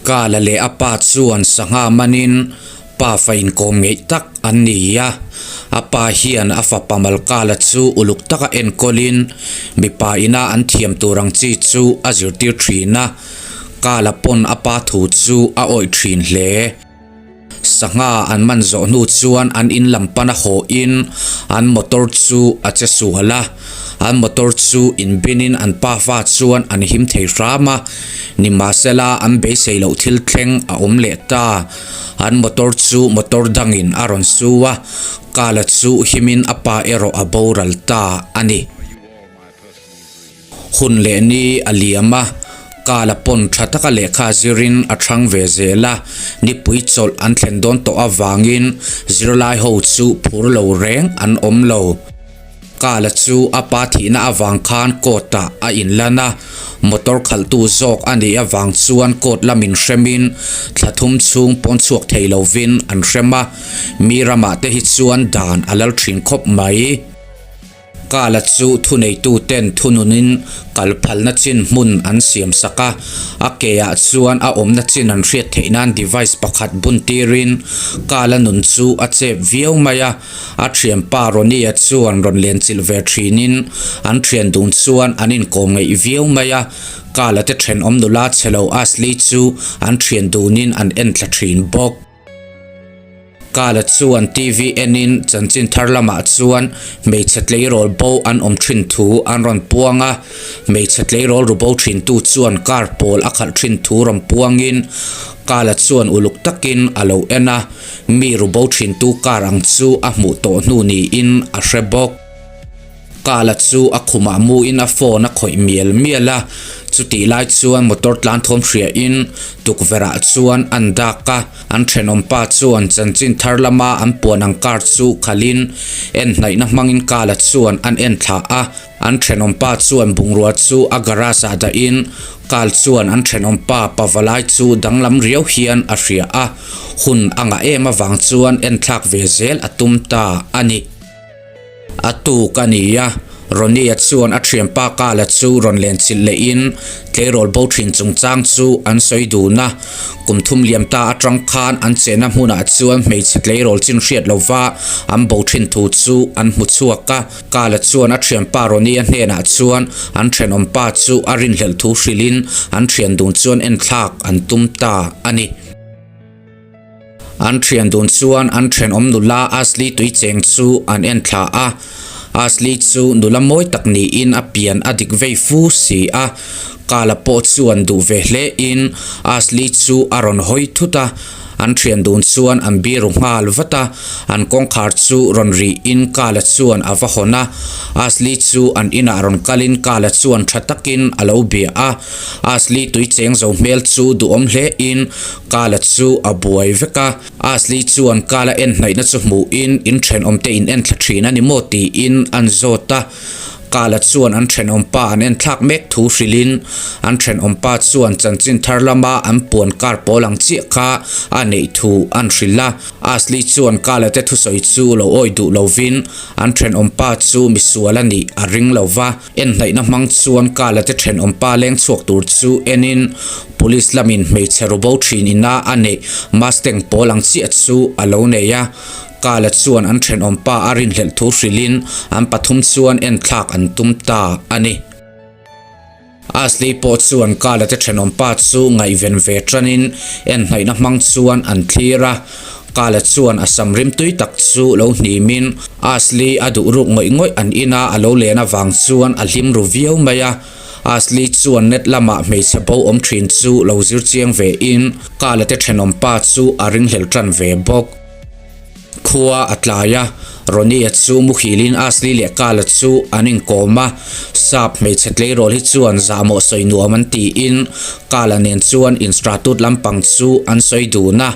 Kala leh a pa chuan sangha manin pafa inkawm ngeih tak an ni a. A pa hian a fapa Malkala chu uluk taka enkawlin mipa ina an thiam tur ang chi chu a zirtir thin a. Kala pawn a pa thu chu a awih thin hle. Sangha an man zawh hnu chuan an in lam pana haw in an motor chu a che sual a, an motor chu in bin in an pafa chuan an him thei hram a, nimahsela an beisei loh thil thleng a awm leh ta. An motor chu motor dangin a rawn su a, Kala chu himin a pa erawh a boral ta a ni. Hun leh ni a liam a, Kala pawn tha taka lehkha zirin a thang ve zel a, nipui chawlh an thlen dawn tawh avangin zirlai ho chu phur lo reng an awm lo. Kala chu a pa thihna avang khan court ah a inlan a, motor khalhtu zawk a nih avang chuan court lamin hremin thla thum chhung pawn chhuak thei lovin an hrem a, mi ramah te hi chuan dan a lal thin khawp mai. Kala chu thuneituten thununin kal phalna chin hmun an siam sak a, a ke ah chuan a awmna chin an hriat theih nan device pakhat bun tirin Kala nun chu a chep viau mai a, a thianpa Ronnie-a chuan rawn lenchilh ve thinin an thian dun chuan an inkawm ngeih viau mai a, Kala te thenawm nula chhe lo Ashley chu an thian dunin an enthla thin bawk. Kala chuan TV enin chanchin thar lamah chuan hmeichhe tleirawl bo an awm thin thu an rawn puang a, hmeichhe tleirawl ru bo thin tu chuan car pawl a khalh thin thu rawn puangin Kala chuan uluk takin a lo en a, mi ru bo thin tu car ang chu a hmuh tawh hnu niin a hre bawk. Kala chu a khumah muin a phone a khawih mial mial a, chutih lai chuan motor tlan thawm hriain tukverh ah chuan an dak a, an thenawm pa chuan chanchin thar lama an puan ang car chu khalhin en hnaihna hmangin Kala chuan an en thlah a, an thenawm pa chuan bungrua chu a garage ah dahin Kal chuan an thenawm pa pavalai chu danglam riau hian a hria a, hun a ngah em avang chuan en thlak ve zel a tum ta a ni. A tuk a ni a, Ronnie-a chuan a thianpa Kala chu rawn len chilh lehin tleirawl bo thin chungchang chu an sawi dun a. Kum thum liam ta atang khan an chenna hmunah chuan hmeichhe tleirawl chin hriat lova an bo thin thu chu an hmu chhuak a. Kala chuan a thianpa Ronnie-a hnenah chuan an thenawmpa chu a rinhlelh thu hrilhin an thian dun chuan enthlak an tum ta a ni. An thian dun chuan an thenawm nula Ashley tuicheng chu an en thla a, Ashley chu nula mawi tak niin a pian a dik vei fu si a, Kala pawh chuan duh ve hle in Ashley chu a rawn hawi thut a, an thian dun chuan an biru nghal vat a, an kawngkhar chu rawn rih in Kala chuan a va hawn a, Ashley chu an inah rawn kal in Kala chuan tha takin a lo bia a, Ashley tuicheng zo hmel chu duhawm hle in Kala chu a buai vek a, Ashley chuan Kala en hnaihna chu hmuhin in thenawm te in en thla thin a ni maw tiin an zawt a. Kala chuan an thenawm pa an en thlak mek thu hrilhin an thenawm pa chuan chanchin thar lama an puan kar pawl ang chiah kha a neih thu an hrilh a. Ashley chuan Kala te thusawi chu lo awih duh lovin an thenawm pa chu misual a nih a ring lo va. En hnaihna hmang chuan Kala te thenawm pa leng chhuak tur chu enin Police lamin hmeichhe rubo thin ina a neih Mustang pawl ang chiah chu a lo nei a. Kala chuan an thenawm pa a rinhlelh thu hrilhin an pathum chuan en thlak an tum ta a ni. Ashley pawh chuan Kala te thenawm pa chu ngaihven ve tanin en hnaihna hmang chuan an thlir a. Kala chuan a sam rim tui tak chu lo hnimin Ashley a duh ruk ngawih ngawih an ina a lo len avang chuan a hlim ru viau mai a. Ashley chuan net lamah hmeichhe bo awm thin chu lo zir chiang ve in Kala te thenawm pa chu a ringhlel tan ve bawk. Khua a tlai a, Ronnie-a chu muhilin Ashley leh Kala chu an inkawm a. Sap hmeichhe tleirawl hi chuan zahmawh sawi nuam an tiin Kala nen chuan instratut lampang chu an sawi dun a.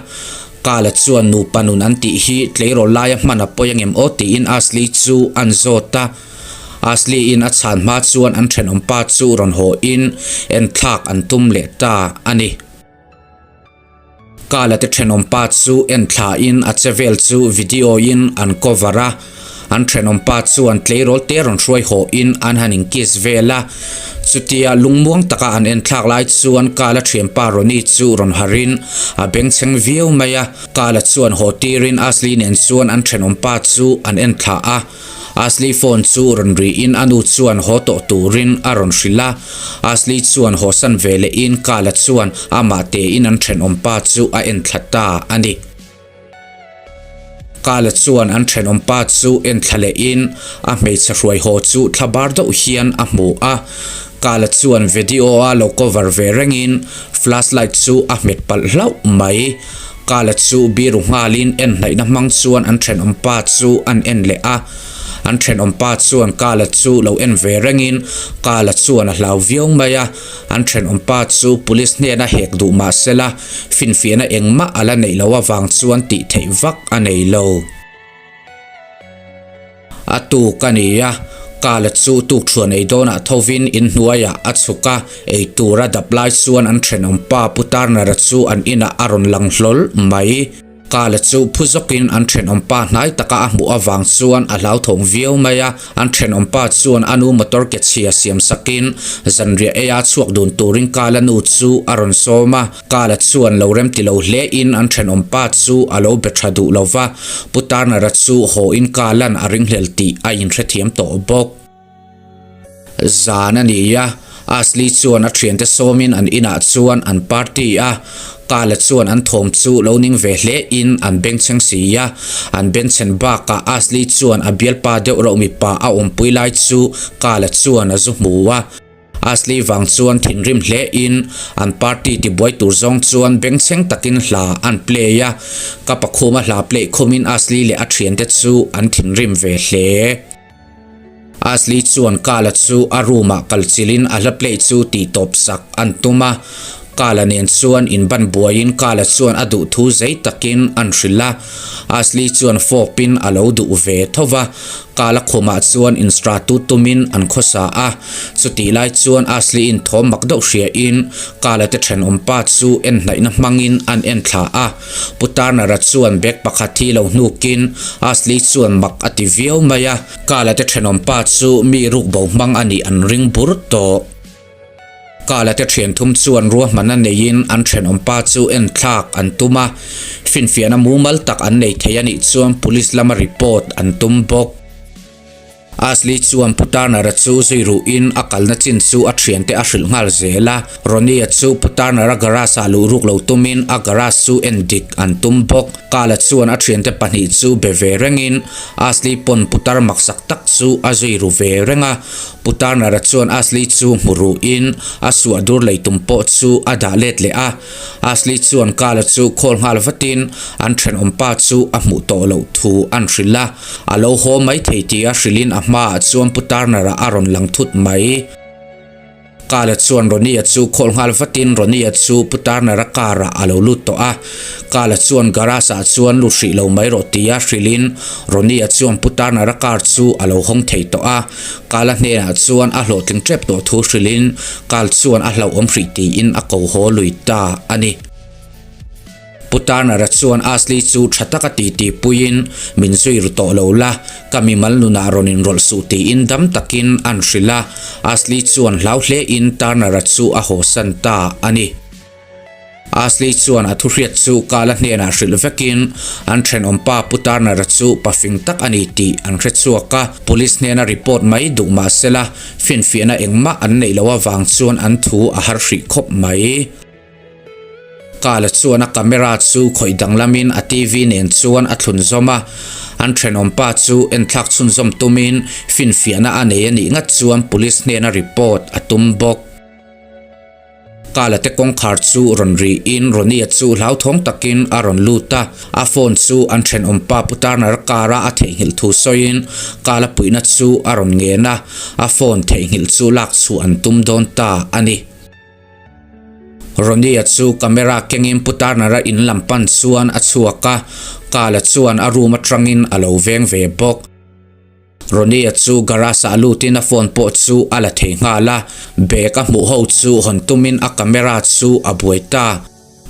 Kala chuan nupa nun an tih hi tleirawl laia hman a pawi angem aw tiin Ashley chu an zawt a. Ashley-in a chhan hma chuan an thenawmpa chu rawn haw in enthlak an tum leh ta a ni. Kala te thenawmpa chu enthlain a che vel chu video in an cover a. An thenawmpa chuan tleirawl te rawn hruai haw in an han in kiss vel a. Chutia lungmuang taka an enthlak lai chuan Kala thianpa Ronnie chu rawn harh in a bengchheng viau mai a. Kala chuan haw tirin Ashley nen chuan an thenawmpa chu an enthla a. Ashley phone chu rawn ri in a nu chuan haw tawh turin a rawn hrilh a. Ashley chuan haw san ve leh in Kala chuan amah te in an thenawmpa chu a enthla ta a ni. Kala chuan an thenawmpa chu enthla leh in a hmeichhe hruai haw chu thla bar deuh hian a hmu a. Kala chuan video a lo cover ve reng in flashlight chu a hmet palh hlauh mai. Kala chu biru nghalin en hnaihna hmang chuan an thenawmpa chu an en leh a. An thenawmpa chuan Kala chu lo en ve rengin Kala chuan a hlau viau mai a. An thenawmpa chu police hnena hek duh mah sela finfiahna engmah a la neih loh avang chuan tih theih vak a nei lo. A tuk a ni a, Kala chu tukṭhuan ei dawnah thovin inhnuaiah a chhuk a, ei tura dap lai chuan an thenawmpa Pu Turner-a chu an inah a rawn lang hlawl mai. Kala chu phu zawkin an thenawmpa hnai taka a hmuh avang chuan a hlauthawng viau mai a, an thenawmpa chuan a nu motor ke chhia siam sakin zanriah eia chhuak dun turin Kala nu chu a rawn sawm a. Kala chuan lo remti lo hle in an thenawmpa chu a lo be tha duh lo va, Pu Turner-a chu haw in Kala'n a ringhlel tih a inhrethiam tawh bawk. Zan a ni a, Ashley chuan a thiante sawmin an inah chuan an party a, Kala chuan an thawm chu lo ning ve hle in an bengchheng si a, an bengchhen bakah Ashley chuan a bialpa deuh reuh mipa a awmpui lai chu Kala chuan a zu hmu a. Ashley vang chuan thinrim hle in an party tibuai tur zawng chuan bengchheng takin hla an play a, ka pakhuma hla play khumin Ashley leh a thiante chu an thinrim ve hle. Ashley chuan Kala chu a room ah kal chilhin a hla play chu tih tawp sak an tum a, Kala nen chuan inban buaiin Kala chuan a duh thu zei takin an hrilh a, Ashley chuan fawpin a lo duh ve tho va, Kala khumah chuan instra tu tumin an khawsa a, chutih lai chuan Ashley-in thawm mak deuh hriain Kala te thenawmpa chu en hnaihna hmangin an en thla a, Pu Turner-a chuan bag pakhat hi lo hnukin Ashley chuan mak a ti viau mai a, Kala te thenawmpa chu mi rukbo hmang a nih an ring bur tawh. Kala te thian thum chuan ruahmanna neiin an thenawmpa chu en thlak an tum a, finfiahna mumal tak an nei thei a nih chuan police lama report an tum bawk. Ashley chuan Pu Turner-a chu zui ruhin a kalna chin chu a thiante a hrilh nghal zel a, Ronnie-a chu Pu Turner-a garage-ah luh ruk lo tumin a garage chu en dik an tum bawk. Kala chuan a thiante pahnih chu be ve rengin Ashley pawn putar maksak tak chu a zui ru ve reng a, Pu Turner-a chuan Ashley chu hmu ruhin a suah dur lei tum pawh chu a dah let leh a. Ashley chuan Carl-a chu call nghal vatin an thenawmpa chu a hmuh tawh loh thu an hrilh a. A lo haw mai thei tia hrilhin a hmaah chuan Pu Turner-a a rawn lang thut mai. Kala chuan Ronnie-a chu khawl nghal vatin Ronnie-a chu Pu Turner-a car-ah a lo lut tawh a. Kala chuan garage-ah chuan lut hrih lo mai rawh tia hrilhin Ronnie-a chuan Pu Turner-a car chu a lo hawng thei tawh a. Kala hnenah chuan a hlawhtling tep tawh thu hrilhin Kal chuan a hlauhawm hrih tiin a ko haw lui ta a ni. Pu Turner-a chuan Ashley chu tha taka titi puiin, Min zui ru tawh lo la, ka mimal nunah rawn inrawlh suh tiin dam takin an hrilh a. Ashley chuan hlau hlein Turner-a chu a hawsan ta a ni. Ashley chuan a thuhriat chu Kala hnenah hrilh vekin an thenawmpa Pu Turner-a chu pafing tak a ni tih an hre chhuak a. Police hnena report mai duh mah sela, finfiahna engmah an neih loh avang chuan an thu a har hrih khawp mai. Kala chuan a camera chu khawih danglamin a TV nen chuan a thlun zawm a, an thenawmpa chu enthlak chhunzawm tumin finfiahna a nei a nih ngat chuan police hnena report a tum bawk. Kala te kawngkhar chu rawn rihin Ronnie-a chu hlauthawng takin a rawn lut a, a phone chu an thenawmpa Pu Turner car-a a theihnghilh thu sawiin Kala puihna chu a rawn ngen a, a phone theihnghilh chu lak chhuah an tum dawn ta a ni. Ronnie-a chu camera kengin Pu Turner-a in lam pan chuan a chhuak a, Kala chuan a room atangin a lo veng ve bawk. Ronnie-a chu garage-ah lutin a phone pawh chu a la thei nghal a, bag a hmuh ho chu hawn tumin a camera chu a buai ta.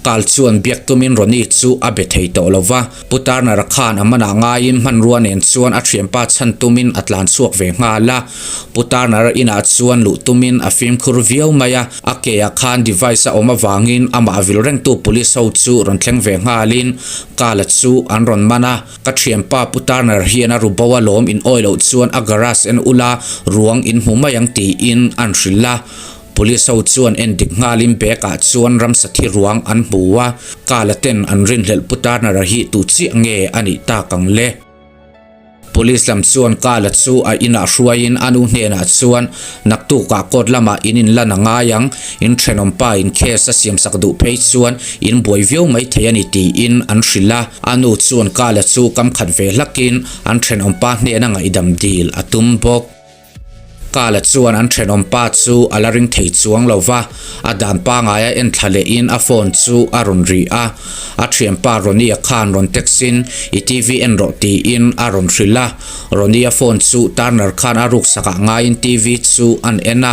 Carl chuan biak tumin Ronnie chu a be thei tawh lo va, Pu Turner-a khan a manah ngaiin hmanrua nen chuan a thianpa chhan tumin a tlan chhuak ve nghal a. Pu Turner-a inah chuan luh tumin a fimkhur viau mai a, a ke-ah khan device a awm avangin amah vil rengtu police ho chu rawn thleng ve nghalin Carl-a chu an rawn man a. Ka thianpa Pu Turner hian a ru bo a lawm in awi loh chuan a garage en ula ruang in hmu mai ang tiin an hrilh a. Police ho chuan en dik nghalin bag ah chuan ramsa thi ruang an hmu a, Kala ten an rinhlelh Pu Turner-a hi tu chiah nge a nih tak ang le? Police lam chuan Kala chu a inah hruaiin a nu hnenah chuan naktukah court lamah in inlan a ngai ang, in thenawm pa in case a siamsak duh phei chuan in buai viau mai thei a ni tiin an hrilh a, a nu chuan Kala chu kam khat ve hlakin an thenawm pa hnena ngaihdam dil a tum bawk. Kala chuan an thenawm pa chu a la ring thei chuang lo va, a dan pangaia en thla lehin a phone chu a rawn ri a. A thianpa Ronnie-a khan rawn text in, I TV en rawh tiin a rawn hrilh a. Ronnie-a phone chu Turner khan a ruksakah ngaiin TV chu an en a,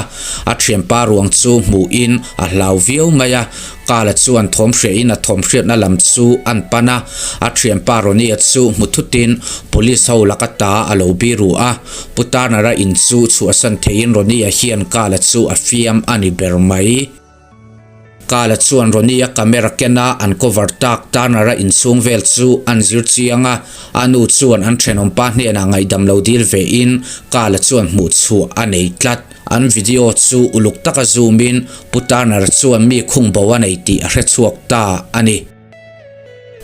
a thianpa ruang chu hmuhin a hlau viau mai a. Kala chuan thawm hriahin a thawm hriatna lam chu an pan a, a thianpa Ronnie-a chu hmu thutin Police ho laka ta a lo biru a, Pu Turner-a in chu chhuahsan theiin Ronnie-a hian Kala chu a fiam a ni ber mai. Kala chuan Ronnie-a camera kena an cover tak Turner-a inchhung vel chu an zir chiang a, a nu chuan an thenawmpa hnenah ngaihdam lo dil vein Kala chuan hmuh chhuah a nei tlat. An video chu uluk taka zoom in Pu Turner chuan mi khung bo a nei tih a hre chhuak ta a ni.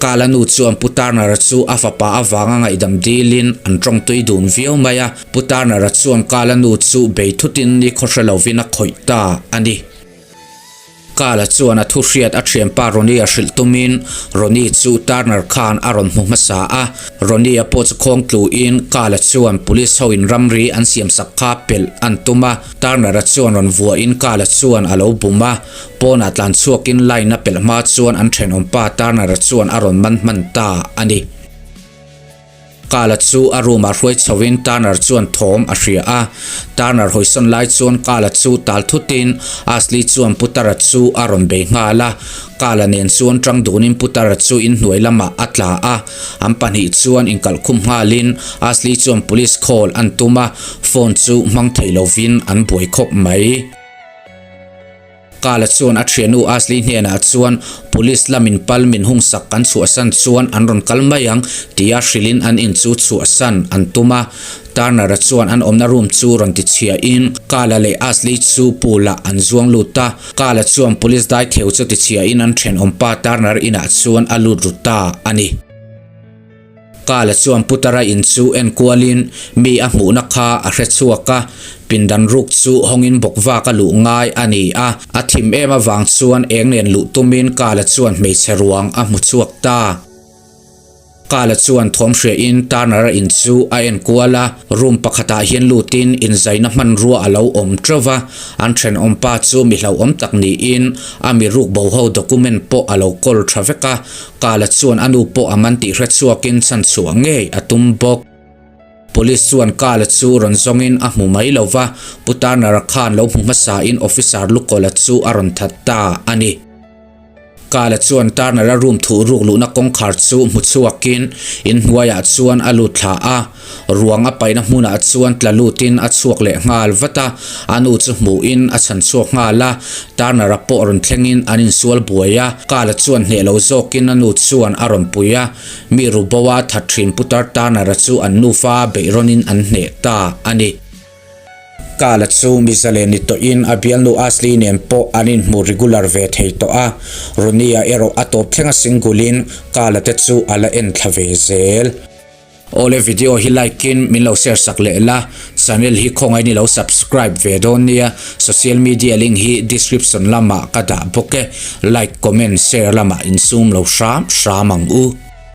Kala nu chuan Pu Turner-a chu a fapa avanga ngaihdam dilin an tawng tui dun viau mai a, Pu Turner-a chuan Kala nu chu bei thutin ni khaw hre lovin a khawih ta a ni. Kala chuan a thu hriat a thianpa Ronnie-a hrilh tumin Ronnie chu Turner khan a rawn hmu hmasa a, Ronnie-a pawh chu khawng tluin Kala chuan police hoin ramri an siamsak kha pelh an tum a, Turner-a chuan rawn vuahin Kala chuan a lo bum a, Pawnah tlan chhuakin line a pelh hma chuan an thenawmpa Turner-a chuan a rawn man hman ta a ni. Kala chu a room-ah hruai chhoin Turner chuan thawm a hria a. Turner hawisawn lai chuan Kala chu tal thutin Ashley chuan Putara chu a rawn bei nghal a. Kala nen chuan tang dunin Putara chu inhnuai lamah a tla a. An pahnih chuan inkalhkhum nghalin Ashley chuan police call an tum a, phone chu hmang thei lovin an buai khawp mai. Kala chuan a thiannu Ashley hnenah chuan Police lamin pal min hungsak kan chhuahsan chuan an rawn kal mai ang tia hrilhin an in chu chhuahsan an tum a. Turner-a chuan an awmna room chu rawn tichhiahin Kala leh Ashley chu pool-ah an zuang lut a. Kala chuan Police dai theu chu tichhiahin an thenawmpa Turner inah chuan a lut ru ta a ni. Kala chuan Putara in chu en kualin mi a hmuhna kha a hre chhuak a, pindan ruk chu hawngin bawk vak a luh ngai a ni a, a thim em avang chuan eng nen luh tumin Kala chuan hmeichhe ruang a hmu chhuak ta. Kala chuan thawm hriain Turner-a in chu a en kual a, room pakhatah hian lutin inzaina hmanrua a lo awm teuh va, an thenawmpa chu mi hlauhawm tak niin a mi ruk bo ho document pawh a lo kawl tha vek a, Kala chuan a nu pawh a man tih hre chhuakin chhan chhuah ngei a tum bawk. Police chuan Kala chu rawn zawngin a hmu mai lo va, Pu Turner-a khan lo hmu hmasain Officer Lukawla chu a rawn that ta a ni. Kala chuan Turner-a room thuh ruk luhna kawngkhar chu hmu chhuakin inhnuaiah chuan a lut thla a. Ruang a paihna hmunah chuan tla lutin a chhuak leh nghal vat a, a nu chu hmuhin a chhan chhuak nghal a, Turner-a pawh rawn thlengin an insual buai a, Kala chuan hneh lo zawkin a nu chuan a rawn pui a, mi Rubo-a that thin putar Turner-a chu an nufa beih rawnin an hneh ta a ni. Kala chu Mizale ni tawhin a bialnu Ashley nen pawh an inhmu regular ve thei tawh a, Ronnie-a erawh a tawp thlenga singulin Kala te chu a la en thla ve zel. Awle video hi like in min lo share sak leh la, channel hi khawngaih ni lo subscribe ve dawn nia, social media link hi description lamah ka dah bawk e, like comment share lamah insum lo hram hram ang u.